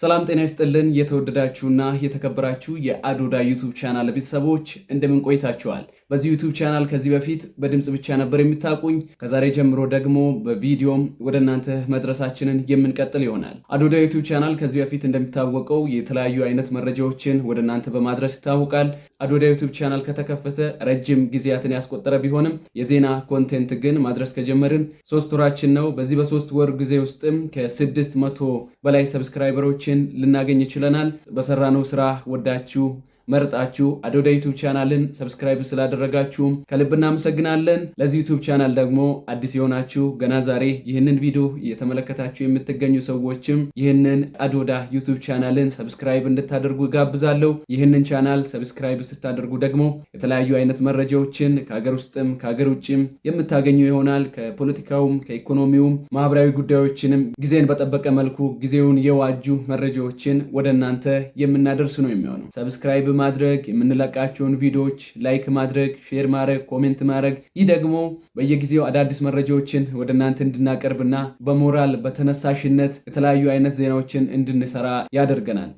ሰላም ጤና ይስጥልን። የተወደዳችሁና የተከበራችሁ የአዶዳ YouTube channel ቤተሰቦች፣ እንደምን ቆይታችኋል? በዚህ YouTube channel ከዚህ በፊት በድምፅ ብቻ ነበር የምታውቁኝ። ከዛሬ ጀምሮ ደግሞ በቪዲዮም ወደ እናንተ መድረሳችንን የምንቀጥል ይሆናል። አዶዳ YouTube channel ከዚህ በፊት እንደሚታወቀው የተለያዩ አይነት መረጃዎችን ወደ እናንተ በማድረስ ይታወቃል። አዶዳ YouTube channel ከተከፈተ ረጅም ጊዜያትን ያስቆጠረ ቢሆንም የዜና content ግን ማድረስ ከጀመርን 3 ወራችን ነው። በዚህ በ3 ወር ጊዜ ውስጥም ከ600 በላይ subscriber ኦችን ልናገኝ ችለናል። በሰራነው ስራ ወዳችሁ መርጣችሁ አዶዳ YouTube channel ን subscribe ስላደረጋችሁ ከልብ እናመሰግናለን። ለዚህ YouTube channel ደግሞ አዲስ የሆናችሁ፣ ገና ዛሬ ይህንን ቪዲዮ እየተመለከታችሁ የምትገኙ ሰዎችም ይህንን አዶዳ YouTube channel ን subscribe እንድታደርጉ እጋብዛለሁ። ይህንን channel subscribe ስታደርጉ ደግሞ የተለያዩ አይነት መረጃዎችን ከሀገር ውስጥም ከሀገር ውጭም የምታገኙ ይሆናል። ከፖለቲካውም፣ ከኢኮኖሚውም፣ ማህበራዊ ጉዳዮችንም ጊዜን በጠበቀ መልኩ ጊዜውን የዋጁ መረጃዎችን ወደ እናንተ የምናደርስ ነው የሚሆነው። Subscribe ማድረግ፣ የምንለቃቸውን ቪዲዮዎች like ማድረግ፣ share ማድረግ፣ comment ማድረግ፣ ይህ ደግሞ በየጊዜው አዳዲስ መረጃዎችን ወደ እናንተ እንድናቀርብና በሞራል በተነሳሽነት የተለያዩ አይነት ዜናዎችን እንድንሰራ ያደርገናል።